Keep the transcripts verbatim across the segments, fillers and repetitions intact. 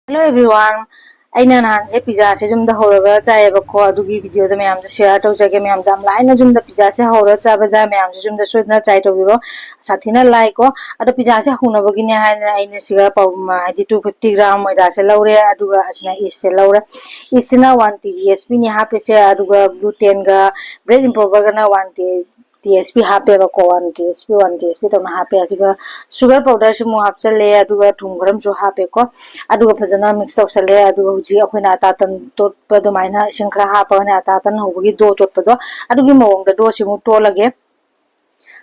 Hello everyone, ꯑꯩꯅ ꯅꯍꯥꯟꯁꯦ ꯄꯤꯖꯥꯁꯦ ꯌꯨꯝꯗ ꯍꯧꯔꯒ ꯆꯥꯏꯌꯦꯕꯀꯣ꯫ ꯑꯗꯨꯒꯤ ꯚꯤꯗꯤꯑꯣꯗꯣ ꯃꯌꯥꯝꯗ ꯁꯤꯌꯥꯔ ꯇꯧꯖꯒꯦ꯫ ꯃꯌꯥꯝꯁꯦ ꯌꯥꯝ ꯂꯥꯏꯅ ꯌꯨꯝꯗ ꯄꯤꯖꯥꯁꯦ ꯍꯧꯔꯒ ꯆꯥꯕ ꯌꯥꯏ꯫ ꯃꯌꯥꯝꯁꯦ ꯌꯨꯝꯗ ꯁꯣꯏꯗꯅ ꯇ꯭ꯔꯥꯏ ꯇꯧꯕꯤꯔꯣ꯫ ꯁꯥꯊꯤꯅ ꯂꯥꯏꯀꯣ꯫ ꯑꯗꯣ ꯄꯤꯖꯥꯁꯦ ꯍꯧꯅꯕꯒꯤꯅꯦ ꯍꯥꯏꯗꯅ ꯑꯩꯅ ꯁꯤꯒ ꯄꯥꯎ-, ꯍꯥꯏꯗꯤ two fifty gram ꯃꯣꯏꯗꯥꯁꯦ ꯂꯧꯔꯦ꯫ ꯑꯗꯨꯒ ꯑꯁꯤꯅ ꯏꯁꯁꯦ ꯂꯧꯔꯦ꯫ ꯏꯁꯁꯤꯅ one T B S P ꯅꯤ ꯍꯥꯞꯄꯤꯁꯦ꯫ ꯑꯗꯨꯒ glutenꯒ bread improverꯒꯅ one T T S P ꯍꯥꯞꯄꯦꯕꯀꯣ꯫ One T S P, one T S P ꯇꯧꯅ ꯍꯥꯞꯄꯦ꯫ ꯑꯗꯨꯒ sugar powderꯁꯨ ꯑꯃꯨꯛ ꯍꯥꯞꯆꯜꯂꯦ꯫ ꯑꯗꯨꯒ ꯊꯨꯝ ꯈꯔ ꯑꯃꯁꯨ ꯍꯥꯞꯄꯦꯀꯣ꯫ ꯑꯗꯨꯒ ꯐꯖꯅ ꯃꯤꯛꯁ ꯇꯧꯁꯜꯂꯦ꯫ ꯑꯗꯨꯒ ꯍꯧꯖꯤꯛ ꯑꯩꯈꯣꯏꯅ ꯑꯇꯥ ꯇꯟ ꯇꯣꯠꯄ ꯑꯗꯨꯃꯥꯏꯅ ꯏꯁꯤꯡ ꯈꯔ ꯍꯥꯞꯄꯒꯅꯦ, ꯑꯇꯥ ꯇꯟ ꯍꯧꯕꯒꯤ ꯗꯣ ꯇꯣꯠꯄꯗꯣ, ꯑꯗꯨꯒꯤ ꯃꯑꯣꯡꯗ ꯗꯣꯁꯤ ꯑꯃꯨꯛ ꯇꯣꯠꯂꯒꯦ꯫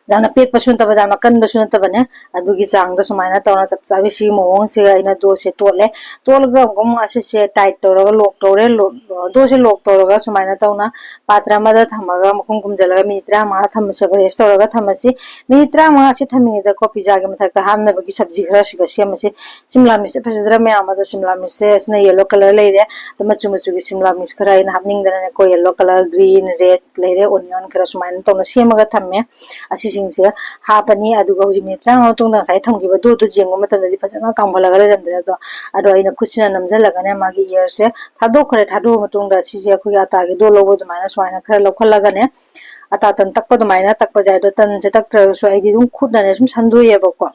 ꯌꯥꯝꯅ ꯄꯦꯠꯄꯁꯨ ꯅꯠꯇꯕ, ꯌꯥꯝꯅ ꯀꯟꯕꯁꯨ ꯅꯠꯇꯕꯅꯦ꯫ ꯑꯗꯨꯒꯤ ꯆꯥꯡꯗ ꯁꯨꯃꯥꯏꯅ ꯇꯧꯔ ꯆꯞ ꯆꯥꯕꯤ ꯁꯤꯒꯤ ꯃꯑꯣꯡꯁꯤꯒ ꯑꯩꯅ ꯗꯣꯁꯦ ꯇꯣꯠꯂꯦ꯫ ꯇꯣꯠꯂꯒ ꯑꯃꯨꯛ ꯑꯃꯨꯛ ꯑꯁꯤꯁꯦ ꯇꯥꯏꯠ ꯇꯧꯔꯒ ꯂꯣꯛ ꯇꯧꯔꯦ꯫ ꯂꯣ-, ꯗꯣꯁꯦ ꯂꯣꯛ ꯇꯧꯔꯒ ꯁꯨꯃꯥꯏꯅ ꯇꯧꯅ ꯄꯥꯇ꯭ꯔ ꯑꯃꯗ ꯊꯝꯃꯒ ꯃꯈꯨꯝ ꯈꯨꯝꯖꯤꯜꯂꯒ ꯃꯤꯅꯤꯠ ꯇꯔꯥꯃꯉꯥ ꯊꯝꯃꯁꯦꯕ, ꯔꯦꯁ ꯇꯧꯔꯒ ꯊꯝꯃꯁꯤ꯫ ꯃꯤꯅꯤꯠ ꯇꯔꯥꯃꯉꯥꯁꯤ ꯊꯝꯃꯤꯉꯩꯗꯀꯣ, ꯄꯤꯖꯥꯒꯤ ꯃꯊꯛꯇ ꯍꯥꯞꯅꯕꯒꯤ ꯁꯕꯖꯤ ꯈꯔ ꯁꯤꯒ ꯁꯦꯝꯃꯁꯤ꯫ ꯁꯤꯝꯂꯥ ꯃꯤꯔꯆꯁꯦ ꯐꯖꯗ꯭ꯔꯥ ꯃꯌꯥꯝ? ꯑꯗꯣ ꯁꯤꯝꯂꯥ ꯃꯤꯔꯆꯁꯦ ꯑꯁꯤꯅ ꯌꯦꯜꯂꯣ ꯀꯂꯔ ꯂꯩꯔꯦ꯫ ꯑꯗꯣ ꯃꯆꯨ ꯃꯆꯨꯒꯤ ꯁꯤꯝꯂꯥ ꯃꯤꯔꯆ ꯈꯔ ꯑꯩꯅ ꯍꯥꯞꯅꯤꯡꯗꯅꯅꯦꯀꯣ, ꯌꯦꯜꯂꯣ ꯀꯂꯔ, ꯒ꯭ꯔꯤꯟ, ꯔꯦꯗ ꯂꯩꯔꯦ, ꯑꯣꯅꯤꯌꯟ ꯈꯔ ꯁꯨꯃꯥꯏꯅ ꯇꯧꯅ ꯁꯦꯝꯃꯒ ꯊꯝꯃꯦ꯫ ꯑꯁꯤꯁꯤꯡꯁꯦ ꯍꯥꯞꯄꯅꯤ꯫ ꯑꯗꯨꯒ ꯍꯧꯖꯤꯛ ꯃꯤꯅꯤꯠ ꯇꯔꯥꯃꯉꯥ ꯃꯇꯨꯡꯗ ꯉꯁꯥꯏ ꯊꯝꯈꯤꯕ ꯗꯣꯗꯨ ꯌꯦꯡꯕ ꯃꯇꯝꯗꯗꯤ ꯐꯖꯅ ꯀꯪꯍꯜꯂꯒ ꯂꯩꯔꯝꯗ꯭ꯔꯦ꯫ ꯑꯗꯣ, ꯑꯗꯣ ꯑꯩꯅ ꯈꯨꯠꯁꯤꯅ ꯅꯝꯁꯤꯜꯂꯒꯅꯦ, ꯃꯥꯒꯤ ꯏꯌꯔꯁꯦ ꯊꯥꯗꯣꯛꯈ꯭ꯔꯦ꯫ ꯊꯥꯗꯣꯛꯑ ꯃꯇꯨꯡꯗ ꯁꯤꯁꯦ ꯑꯩꯈꯣꯏꯒꯤ ꯑꯇꯥꯒꯤ ꯗꯣ ꯂꯧꯕ ꯑꯗꯨꯃꯥꯏꯅ ꯁꯨꯃꯥꯏꯅ ꯈꯔ ꯂꯧꯈꯠꯂꯒꯅꯦ, ꯑꯇꯥ ꯇꯟ ꯇꯛꯄ ꯑꯗꯨꯃꯥꯏꯅ ꯇꯛꯄꯁꯦ꯫ ꯑꯗꯣ ꯇꯟꯁꯦ ꯇꯛꯇ꯭ꯔꯒꯁꯨ ꯑꯩꯗꯤ ꯑꯗꯨꯝ ꯈꯨꯠꯅꯅꯦ ꯁꯨꯝ ꯁꯟꯗꯣꯛꯑꯦꯕꯀꯣ꯫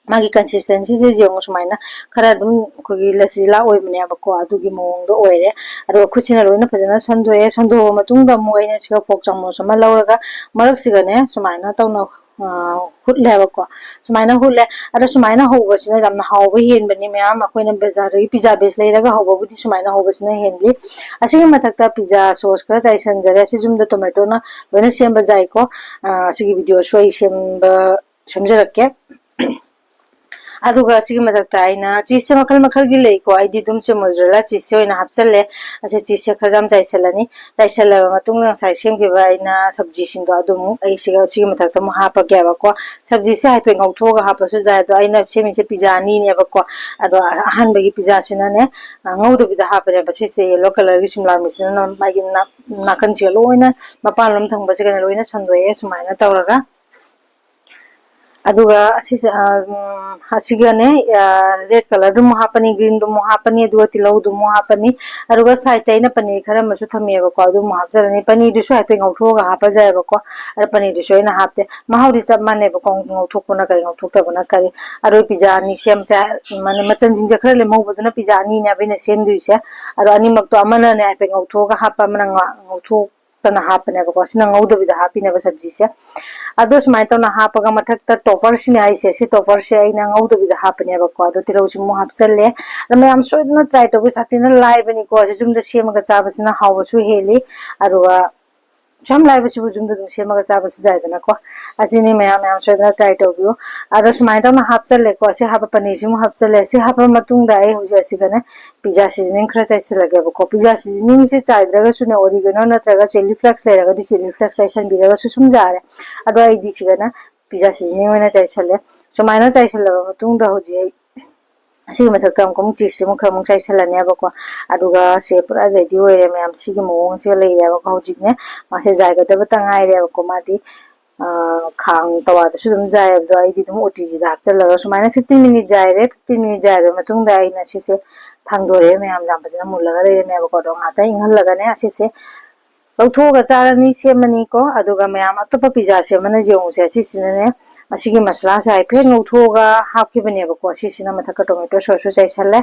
ꯃꯥꯒꯤ ꯀꯟꯁꯤꯁꯇꯦꯟꯁꯤꯁꯦ ꯌꯦꯡꯉꯨ, ꯁꯨꯃꯥꯏꯅ ꯈꯔ ꯑꯗꯨꯝ ꯑꯩꯈꯣꯏꯒꯤ ꯂꯆꯤꯂꯥ ꯑꯣꯏꯕꯅꯦꯕꯀꯣ, ꯑꯗꯨꯒꯤ ꯃꯑꯣꯡꯗ ꯑꯣꯏꯔꯦ꯫ ꯑꯗꯨꯒ ꯈꯨꯠꯁꯤꯅ ꯂꯣꯏꯅ ꯐꯖꯅ ꯁꯟꯗꯣꯛꯑꯦ꯫ ꯁꯟꯗꯣꯛꯑꯕ ꯃꯇꯨꯡꯗ ꯑꯃꯨꯛ ꯑꯩꯅ ꯁꯤꯒ ꯐꯣꯛ ꯆꯥꯃꯁ ꯑꯃ ꯂꯧꯔꯒ ꯃꯔꯛꯁꯤꯒꯅꯦ ꯁꯨꯃꯥꯏꯅ ꯇꯧꯅ, ꯑ, ꯍꯨꯠꯂꯦꯕꯀꯣ꯫ ꯁꯨꯃꯥꯏꯅ ꯍꯨꯠꯂꯦ꯫ ꯑꯗꯣ ꯁꯨꯃꯥꯏꯅ ꯍꯧꯕꯁꯤꯅ ꯌꯥꯝꯅ ꯍꯥꯎꯕ ꯍꯦꯟꯕꯅꯤ꯫ ꯃꯌꯥꯝ ꯑꯩꯈꯣꯏꯅ ꯕꯖꯥꯔꯗꯒꯤ ꯄꯤꯖꯥ ꯕꯦꯁ ꯂꯩꯔꯒ ꯍꯧꯕꯕꯨꯗꯤ ꯁꯨꯃꯥꯏꯅ ꯍꯧꯕꯁꯤꯅ ꯍꯦꯟꯕꯤ꯫ ꯑꯁꯤꯒꯤ ꯃꯊꯛꯇ ꯄꯤꯖꯥ ꯁꯣꯁ ꯈꯔ ꯆꯥꯏꯁꯟꯖꯔꯦ꯫ ꯁꯤ ꯌꯨꯝꯗ ꯇꯣꯃꯦꯇꯣꯅ ꯂꯣꯏꯅ ꯁꯦꯝꯕ ꯌꯥꯏꯀꯣ꯫ ꯑ, ꯑꯁꯤꯒꯤ ꯚꯤꯗꯤꯑꯣꯁꯨ ꯑꯩ ꯁꯦꯝꯕ, ꯁꯦꯝꯖꯔꯛꯀꯦ꯫ ꯑꯗꯨꯒ ꯁꯤꯒꯤ ꯃꯊꯛꯇ ꯑꯩꯅ ꯆꯤꯁꯁꯦ ꯃꯈꯜ ꯃꯈꯜꯒꯤ ꯂꯩꯀꯣ꯫ ꯑꯩꯗꯤ ꯑꯗꯨꯝ ꯁꯤ ꯃꯣꯖꯔꯦꯂꯥ ꯆꯤꯁꯁꯦ ꯑꯣꯏꯅ ꯍꯥꯞꯆꯜꯂꯦ꯫ ꯑꯁꯤ ꯆꯤꯁꯁꯦ ꯈꯔ ꯌꯥꯝ ꯆꯥꯏꯁꯜꯂꯅꯤ꯫ ꯆꯥꯏꯁꯜꯂꯕ ꯃꯇꯨꯡꯗ ꯉꯁꯥꯏ ꯁꯦꯝꯈꯤꯕ ꯑꯩꯅ ꯁꯕꯖꯤꯁꯤꯡꯗꯣ ꯑꯗꯨ ꯑꯃꯨꯛ ꯑꯩ ꯁꯤꯒ, ꯁꯤꯒꯤ ꯃꯊꯛꯇ ꯑꯃꯨꯛ ꯍꯥꯞꯄꯒꯦꯕꯀꯣ꯫ ꯁꯕꯖꯤꯁꯦ ꯍꯥꯏꯐꯦꯠ ꯉꯧꯊꯣꯛꯑꯒ ꯍꯥꯞꯄꯁꯨ ꯌꯥꯏ꯫ ꯑꯗꯣ ꯑꯩꯅ ꯁꯦꯝꯃꯤꯁꯦ ꯄꯤꯖꯥ ꯑꯅꯤꯅꯦꯕꯀꯣ꯫ ꯑꯗꯣ ꯑꯍꯥꯟꯕꯒꯤ ꯄꯤꯖꯥꯁꯤꯅꯅꯦ, ꯑ, ꯉꯧꯗꯕꯤꯗ ꯍꯥꯞꯄꯅꯦꯕ꯫ ꯁꯤꯁꯦ ꯌꯦꯂꯣ ꯀꯂꯔꯒꯤ ꯁꯤꯝꯂꯥ ꯃꯤꯔꯆꯁꯤꯅ ꯃꯥꯒꯤ ꯅꯥ-, ꯅꯥꯀꯟꯁꯤꯒ ꯂꯣꯏꯅ, ꯃꯄꯥꯟꯂꯣꯝ ꯊꯪꯕꯁꯤꯒꯅ ꯂꯣꯏꯅ ꯁꯟꯗꯣꯛꯑꯦ ꯁꯨꯃꯥꯏꯅ ꯇꯧꯔꯒ꯫ ꯑꯗꯨꯒ ꯑꯁꯤꯁꯦ, ꯑ, ꯎꯝ, ꯑꯁꯤꯒꯅꯦ, ꯑ, red colourꯗꯨ ꯑꯃꯨꯛ ꯍꯥꯞꯄꯅꯤ, greenꯗꯨ ꯑꯃꯨꯛ ꯍꯥꯞꯄꯅꯤ, ꯑꯗꯨꯒ ꯇꯤꯜꯍꯧꯗꯨ ꯑꯃꯨꯛ ꯍꯥꯞꯄꯅꯤ꯫ ꯑꯗꯨꯒ sideꯇ ꯑꯩꯅ ꯄꯅꯤꯔ ꯈꯔ ꯑꯃꯁꯨ ꯊꯝꯃꯦꯕꯀꯣ, ꯑꯗꯨ ꯑꯃꯨꯛ ꯍꯥꯞꯆꯔꯅꯤ꯫ ꯄꯅꯤꯔꯗꯨꯁꯨ ꯍꯥꯏꯐꯦꯠ ꯉꯧꯊꯣꯛꯑꯒ ꯍꯥꯞꯄꯁꯨ ꯌꯥꯏꯕꯀꯣ, ꯑꯗꯣ ꯄꯅꯤꯔꯗꯨꯁꯨ ꯑꯩꯅ ꯍꯥꯞꯇꯦ꯫ ꯃꯍꯥꯎꯗꯤ ꯆꯞ ꯃꯥꯟꯅꯩꯕꯀꯣ, ꯉꯧꯊꯣꯛꯄꯅ ꯀꯔꯤ, ꯉꯧꯊꯣꯛꯇꯕꯅ ꯀꯔꯤ꯫ ꯑꯗꯣ pizza ꯑꯅꯤ ꯁꯦꯝꯁꯦ ꯍꯥꯏ-, ꯃꯥꯅꯦ, ꯃꯆꯟꯁꯤꯡꯁꯦ ꯈꯔ ꯂꯦꯝꯍꯧꯕꯗꯨꯅ pizza ꯑꯅꯤꯅꯦꯕ ꯑꯩꯅ ꯁꯦꯝꯗꯣꯏꯁꯦ꯫ ꯑꯗꯣ ꯑꯅꯤꯃꯛꯇꯣ ꯑꯃꯅꯅꯦ ꯍꯥꯏꯐꯦꯠ ꯉꯧꯊꯣꯛꯑꯒ ꯍꯥꯞꯄ, ꯑꯃꯅ ꯉ-, ꯉꯧꯊꯣꯛ ꯇꯅ ꯍꯥꯞꯄꯅꯦꯕꯀꯣ꯫ ꯁꯤꯅ ꯉꯧꯗꯕꯤꯗ ꯍꯥꯞꯄꯤꯅꯦꯕ ꯁꯕꯖꯤꯁꯦ꯫ ꯑꯗꯣ ꯁꯨꯃꯥꯏꯅ ꯇꯧꯅ ꯍꯥꯞꯄꯒ ꯃꯊꯛꯇ topperꯁꯤꯅꯦ ꯍꯥꯏꯁꯦ, ꯁꯤ topperꯁꯦ ꯑꯩꯅ ꯉꯧꯗꯕꯤꯗ ꯍꯥꯞꯄꯅꯦꯕꯀꯣ꯫ ꯑꯗꯣ ꯇꯤꯜꯍꯧꯁꯤ ꯑꯃꯨꯛ ꯍꯥꯞꯆꯜꯂꯦ꯫ ꯑꯗꯣ ꯃꯌꯥꯝ ꯁꯣꯏꯗꯅ try ꯇꯧꯕꯤꯌꯨ, ꯁꯥꯊꯤꯅ ꯂꯥꯏꯕꯅꯤꯀꯣ꯫ ꯁꯤ ꯌꯨꯝꯗ ꯁꯦꯝꯃꯒ ꯆꯥꯕꯁꯤꯅ ꯍꯥꯎꯕꯁꯨ ꯍꯦꯜꯂꯤ, ꯑꯗꯨꯒ ꯌꯥꯝ ꯂꯥꯏꯕꯁꯤꯕꯨ ꯌꯨꯝꯗ ꯑꯗꯨꯝ ꯁꯦꯝꯃꯒ ꯆꯥꯕꯁꯨ ꯌꯥꯏꯗꯅꯀꯣ꯫ ꯑꯁꯤꯅꯤ ꯃꯌꯥꯝ, ꯃꯌꯥꯝ ꯁꯣꯏꯗꯅ try ꯇꯧꯕꯤꯌꯨ꯫ ꯑꯗꯣ ꯁꯨꯃꯥꯏꯅ ꯇꯧꯅ ꯍꯥꯞꯆꯜꯂꯦꯀꯣ꯫ ꯁꯤ ꯍꯥꯞꯄ, ꯄꯅꯤꯔꯁꯤ ꯑꯃꯨꯛ ꯍꯥꯞꯆꯜꯂꯦ꯫ ꯁꯤ ꯍꯥꯞꯄ ꯃꯇꯨꯡꯗ ꯑꯩ ꯍꯧꯖꯤꯛ ꯑꯁꯤꯒꯅꯦ pizza seasoning ꯈꯔ ꯆꯥꯏꯁꯤꯜꯂꯒꯦꯕꯀꯣ꯫ Pizza seasoningꯁꯦ ꯆꯥꯏꯗ꯭ꯔꯒꯁꯨꯅꯦ, oregano ꯅꯠꯇ꯭ꯔꯒ chilli flakes ꯂꯩꯔꯒꯗꯤ chilli flakes ꯆꯥꯏꯁꯟꯕꯤꯔꯒꯁꯨ ꯁꯨꯝ ꯌꯥꯔꯦ꯫ ꯑꯗꯣ ꯑꯩꯗꯤ ꯁꯤꯗꯅ pizza seasoning ꯑꯣꯏꯅ ꯆꯥꯏꯁꯜꯂꯦ꯫ ꯁꯨꯃꯥꯏꯅ ꯆꯥꯏꯁꯜꯂꯕ ꯃꯇꯨꯡꯗ ꯍꯧꯖꯤꯛ ꯑꯩ ꯑꯁꯤꯒꯤ ꯃꯊꯛꯇ ꯑꯃꯨꯛꯀ ꯑꯃꯨꯛ cheeseꯁꯤ ꯑꯃꯨꯛ ꯈꯔ ꯑꯃꯨꯛ ꯆꯥꯏꯁꯜꯂꯅꯦꯕꯀꯣ꯫ ꯑꯗꯨꯒ ꯁꯦ ꯄꯨꯔꯥ ready ꯑꯣꯏꯔꯦ ꯃꯌꯥꯝ꯫ ꯁꯤꯒꯤ ꯃꯑꯣꯡꯁꯤꯒ ꯂꯩꯔꯦꯕꯀꯣ꯫ ꯍꯧꯖꯤꯛꯅꯦ ꯃꯥꯁꯦ ꯌꯥꯏꯒꯗꯕꯇ ꯉꯥꯏꯔꯦꯕꯀꯣ꯫ ꯃꯥꯗꯤ, ꯑ, ꯈꯥꯡ ꯇꯋꯥꯗꯁꯨ ꯑꯗꯨꯝ ꯌꯥꯏꯌꯦꯕꯗꯣ, ꯑꯩꯗꯤ ꯑꯗꯨꯝ ꯑꯣꯇꯤꯖꯤꯗ ꯍꯥꯞꯆꯜꯂꯒ ꯁꯨꯃꯥꯏꯅ fifteen minute ꯌꯥꯏꯔꯦ꯫ Fifteen minute ꯌꯥꯏꯔꯕ ꯃꯇꯨꯡꯗ ꯑꯩꯅ ꯁꯤꯁꯦ ꯊꯥꯡꯗꯣꯔꯛꯑꯦ ꯃꯌꯥꯝ꯫ ꯌꯥꯝ ꯐꯖꯅ ꯃꯨꯜꯂꯒ ꯂꯩꯔꯝꯃꯦꯕꯀꯣ꯫ ꯑꯗꯣ ꯉꯥꯛꯇꯪ ꯏꯪꯍꯜꯂꯒꯅꯦ ꯁꯤꯁꯦ ꯂꯧꯊꯣꯛꯑꯒ ꯆꯥꯔꯅꯤ, ꯁꯦꯝꯃꯅꯤꯀꯣ꯫ ꯑꯗꯨꯒ ꯃꯌꯥꯝ ꯑꯇꯣꯞꯄ pizza ꯁꯦꯝꯕꯅ ꯌꯦꯡꯉꯨꯁꯦ꯫ ꯁꯤꯁꯤꯅꯅꯦ, ꯑꯁꯤꯒꯤ ꯃꯁꯂꯥꯁꯦ ꯍꯥꯏꯐꯦꯠ ꯉꯧꯊꯣꯛꯑꯒ ꯍꯥꯞꯈꯤꯕꯅꯦꯕꯀꯣ꯫ ꯁꯤꯁꯤꯅ ꯃꯊꯛꯇ tomato sauceꯁꯨ ꯆꯥꯏꯁꯜꯂꯦ꯫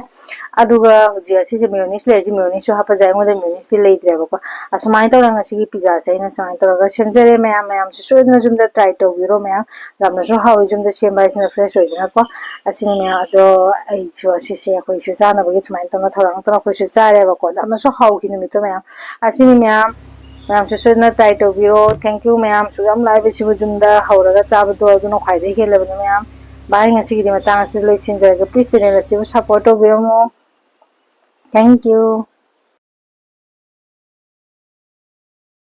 ꯑꯗꯨꯒ ꯍꯧꯖꯤꯛ ꯑꯁꯤꯁꯦ mayonnaise ꯂꯩꯔꯤꯁꯦ, mayonnaiseꯁꯨ ꯍꯥꯞꯄꯁꯦ꯫ ꯑꯩꯉꯣꯟꯗ mayonnaiseꯇꯤ ꯂꯩꯇ꯭ꯔꯦꯕꯀꯣ꯫ ꯑꯁꯨꯃꯥꯏꯅ ꯇꯧꯔꯒ ꯉꯁꯤꯒꯤ pizzaꯁꯦ ꯑꯩꯅ ꯁꯨꯃꯥꯏꯅ ꯇꯧꯔꯒ ꯁꯦꯝꯖꯔꯦ꯫ ꯃꯌꯥꯝ, ꯃꯌꯥꯝꯁꯨ ꯁꯣꯏꯗꯅ ꯌꯨꯝꯗ try ꯇꯧꯕꯤꯔꯣ ꯃꯌꯥꯝ꯫ ꯌꯥꯝꯅꯁꯨ ꯍꯥꯎꯋꯤ, ꯌꯨꯝꯗ ꯁꯦꯝꯕ ꯍꯥꯏꯁꯤꯅ fresh ꯑꯣꯏꯗꯅꯀꯣ꯫ ꯑꯁꯤꯅꯤ ꯃꯌꯥꯝ꯫ ꯑꯗꯣ ꯑꯩꯁꯨ ꯑꯁꯤꯁꯦ ꯑꯩꯈꯣꯏꯁꯨ ꯆꯥꯅꯕꯒꯤ ꯁꯨꯃꯥꯏꯅ ꯇꯧꯅ ꯊꯧꯔꯥꯡ ꯇꯧꯔ ꯑꯩꯈꯣꯏꯁꯨ ꯆꯥꯔꯦꯕꯀꯣ꯫ ꯑꯗꯣ ꯌꯥꯝꯅꯁꯨ ꯍꯥꯎꯈꯤ ꯅꯨꯃꯤꯠꯇꯣ ꯃꯌꯥꯝ꯫ ꯑꯁꯤꯅꯤ ꯃꯌꯥꯝ꯫ ꯃꯌꯥꯝꯁꯨ ꯁꯣꯏꯗꯅ try ꯇꯧꯕꯤꯔꯣ꯫ Thank you ꯃꯌꯥꯝ꯫ ꯁꯨꯛ ꯌꯥꯝ ꯂꯥꯏꯕꯁꯤꯕꯨ ꯌꯨꯝꯗ ꯍꯧꯔꯒ ꯆꯥꯕꯗꯣ ꯑꯗꯨꯅ ꯈ꯭ꯋꯥꯏꯗꯒꯤ ꯍꯦꯜꯂꯕꯅꯤ ꯃꯌꯥꯝ꯫ Bye꯫ ꯉꯁꯤꯒꯤꯗꯤ ꯃꯇꯥꯡ ꯑꯁꯤꯗ ꯂꯣꯏꯁꯤꯟꯖꯔꯒꯦ꯫ Please channel ꯑꯁꯤꯕꯨ support ꯇꯧꯕꯤꯔꯝꯃꯣ꯫ Thank you꯫